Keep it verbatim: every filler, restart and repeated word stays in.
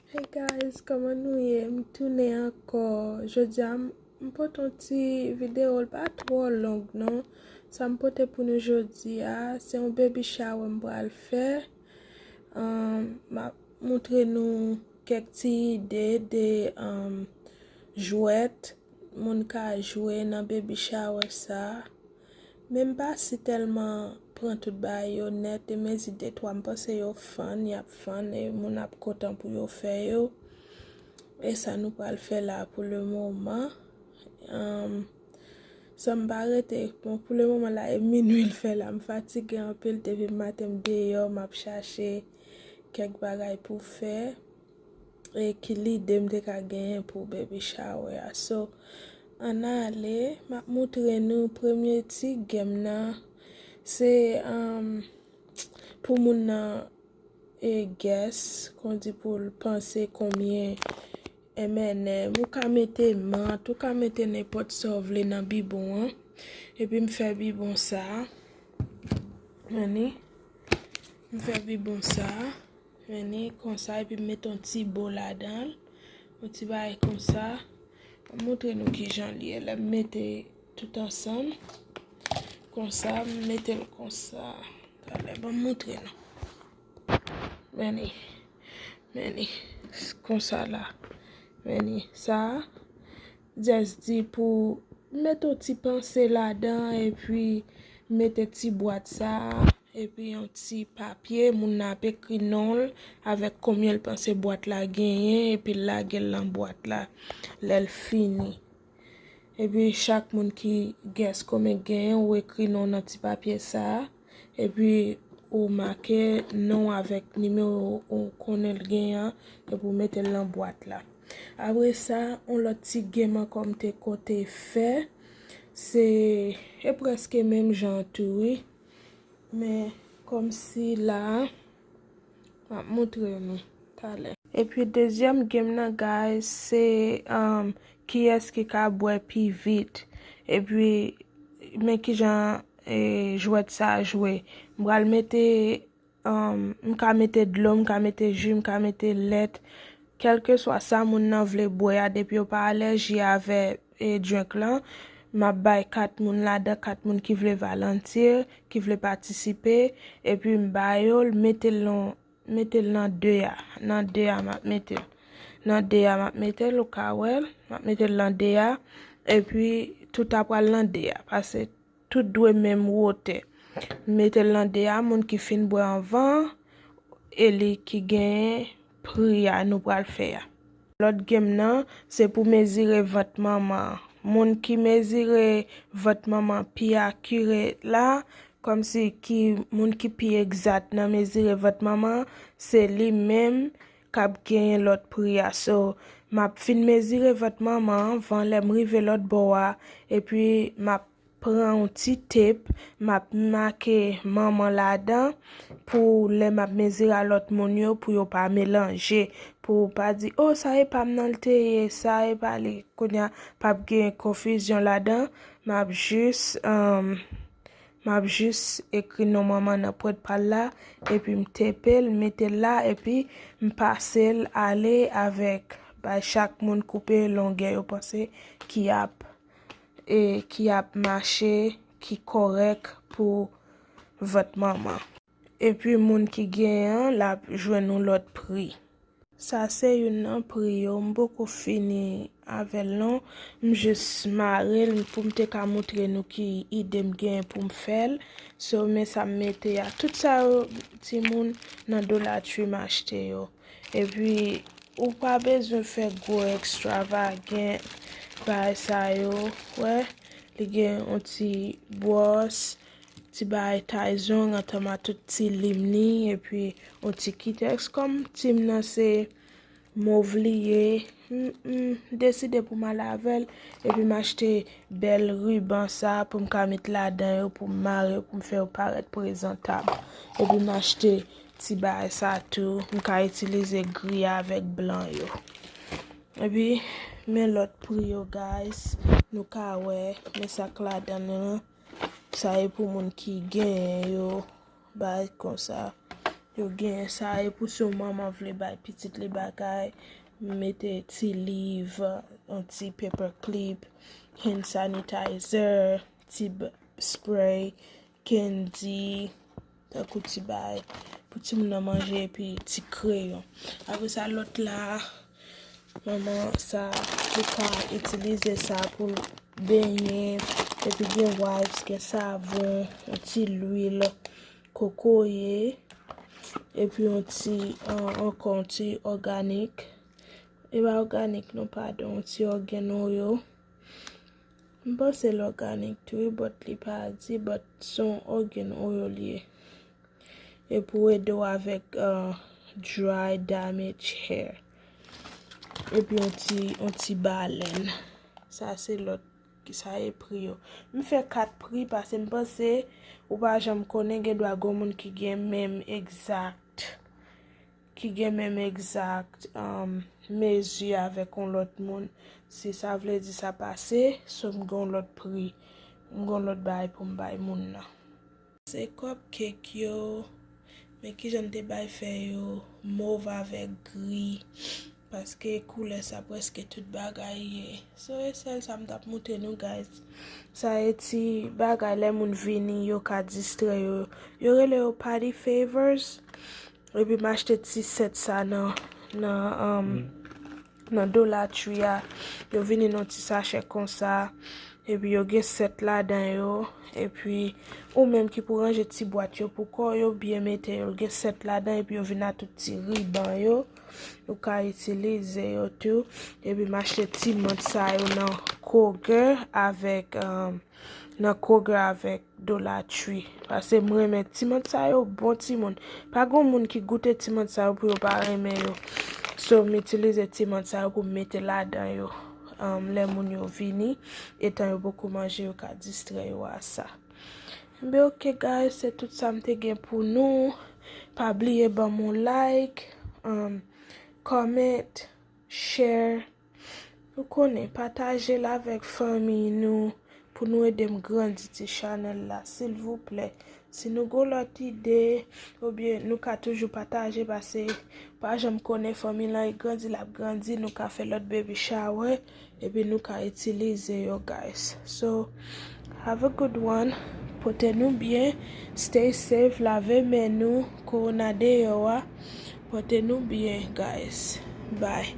Hey guys, kòman nou ye? M tounen ankò. Jodi a, m, m pote yon ti videyo, l pa twò long non. Sa m pote pou nou jodi a, se yon baby shower m pral fè. Um, m ap moutre nou kèk ti ide de, um, jwèt moun ka jwe nan baby shower sa. Men m pa si tèlman pran tout bagay yo nèt, e mezi de twa m panse yo fun, y ap fun, e moun ap kontan pou yo fè yo. E sa nou pral fè la pou le moman. Um, san m pa rete, bon, pou le moman la, e minui l fè la, m fatige anpil, depi maten m deyò, m ap chache kèk bagay pou fè. E ki lide m te ka genyen pou baby shower a. So, ann ale, m ap moutre nou premye ti game nan. Se, um, pou moun nan e guess, kondi pou l panse konbyen M and M. Ou ka mete mant, ou ka mete nenpòt sa w vle nan bibon an. Epi m fè bibon sa. Meni. M fè bibon sa. Meni konsa, epi m mete yon ti bo ladan l. Yon ti bagay konsa. M ap moutre nou kijan li ye. Lè m mete tout ansanm. Konsa, m mete l konsa. Talè, ban m moutre nou. Meni. Meni. Konsa la. Meni. Sa a, just di pou mete yon ti panse ladan, epi mete ti bwat sa a, epi yon ti papye, moun nan ap ekri non l avèk konbyen l panse bwat la genyen, epi l lage l nan bwat la lè l fini. Epi chak moun ki guess konbyen k genyen, ou ekri non w nan ti papye sa a, epi ou make non w avèk nimewo ou konnen l genyen an, epi ou mete l nan bwat la. Apre sa, yon lòt ti game ankò m te konte fè, se, e prèske menm jan an tou, wi. Men, kòmsi la a, m ap moutre nou talè. Epi dezyèm game nan, guys, se, um, kiyès ki ka bwè pi vit. Epi, men kijan, e, jwèt sa a jwe. M pral mete, um, m ka mete dlo, m ka mete ji, m ka mete lèt. Kèlkeswa sa moun nan vle bwè a, depi yo pa alèji avè, e, drink lan, m ap bay kat moun ladan, kat moun ki vle volontiye, ki vle patisipe, epi m ba yo l, mete l nan, mete l nan de a, nan de a m ap mete l. Nan de a m ap mete l, ou ka wè l, m ap mete l nan de a, epi tout a pral nan de a, paske tout dwe menm wotè. Mete l nan de a, moun ki fin bwè anvan, e li ki genyen pri a nou pral fè a. Lòt game nan, se pou mezire vant manman an. Moun ki mezire vant manman an pi akire la, kòmsi ki moun ki pi egzat nan mezire vant manman an, se li menm k ap genyen lòt pri a. So, m ap fin mezire vant manman an, anvan lè m rive lòt bò a, epi m ap pran yon ti tep, m ap make manman ladan pou lè m ap mezire a lòt moun yo, pou yo pa melanje, pou pa di, "O, sa e pa m nan l te ye, sa e pa li." Kounye a, p ap gen konfizyon ladan, m ap jis, um, m ap jis ekri non manman nan pwent pa l la, epi m tepe l, mete l la, epi m pase l ale avèk, bay chak moun koupe longè yo panse ki ap e ki ap mache, ki kòrèk pou vant manman. Epi moun ki genyen an, l ap jwenn yon lòt pri. Sa se youn nan pri yo. M poko fini avè l non. M jis mare l pou m te ka moutre nou ki ide m genyen pou m fè l. So, men sa m mete a. Tout sa yo, timoun, nan Dollar Tree m achte yo. Epi, ou pa bezwen fè gwo ekstravagan bagay sa yo, wè. Li gen yon ti bwòs, ti bagay tay zong, antanm a tout ti lim ni, epi yon ti kitèks. Kòm tim nan se mov li ye, m, m deside pou m al avè l, epi m achte bèl riban sa pou m ka met ladan yo, pou m mare yo, pou m fè yo parèt prezantab. Epi m achte ti bagay sa tou, m ka itilize gri avèk blan yo. Epi, men lòt pri yo, guys. Nou ka wè, men sa k ladan l lan. Sa e pou moun ki genyen yo, bagay konsa. Yo gen sa, e pou si yon manman vle bay pitit li bagay, mete ti liv, yon ti paper clip, hand sanitizer, ti b-, spray, candy, tankou ti bay pou timoun nan manje, epi ti kreyon. Apre sa, lòt la, manman sa, ou ka itilize sa pou l benyen, epi gen wipes, gen savon, yon ti lwil kokoye, epi yon ti, an-, ankò yon ti òganik. E pa òganik non, padon, yon ti organ oil. M panse l òganik tou wi, but li pa di, but se yon organ oil li ye. E pou ede w avèk, uh, dry, damage hair. Epi yon ti, yon ti balèn. Sa se lòt, sa e pri yo. M fè kat pri paske m panse ou pa janm konnen, gen dwa gen moun ki gen menm egzak, ki gen menm egzak, um, mezi avèk yon lòt moun. Si sa vle di sa pase, so m gen yon lòt pri, m gen yon lòt bagay pou m bay moun nan. Se cupcake yo, men kijan m te bay fè yo, mov avèk gri, paske koulè sa prèske tout bagay ye. So, e sèl sa m t ap montre nou, guys. Sa e ti bagay lè moun vini, yo ka distrè yo. Yo rele yo party favors. Epi m achte ti sèt sa nan, nan, um, nan Dollar Tree a. Yo vini nan ti sachè konsa. Epi yo gen sèt ladan yo. Epi ou menm ki pou ranje ti bwat yo pou kò w, yo byen mete yo. Gen sèt ladan, epi yo vin a tout ti riban yo. Ou ka itilize yo tou. Epi m achte ti mant sa yo nan Kroger avèk, um, nan Kroger avèk Dollar Tree. Paske m renmen ti mant sa yo, bon timoun. Pa gen moun ki goute ti mant sa yo pou yo pa renmen yo. So, m itilize ti mant sa yo pou m mete ladan yo. Um, lè moun yo vini, etan yo poko manje, yo ka distrè yo a sa. Enben, ok, guys, se tout sa m te gen pou nou. Pa bliye ban m yon like, um, comment, share. Ou konnen, pataje l avèk fanmi nou pou nou ede m grandi ti chanèl la, silvouplè. Si nou gen lòt ide, oubyen nou ka toujou pataje, paske pa janm konnen fanmi lan e grandi, l ap grandi, nou ka fè lòt baby shower, epi nou ka itilize yo, guys. So, have a good one. Pote nou byen, stay safe, lave men nou, kowona deyò a. Pote nou byen, guys. Bye.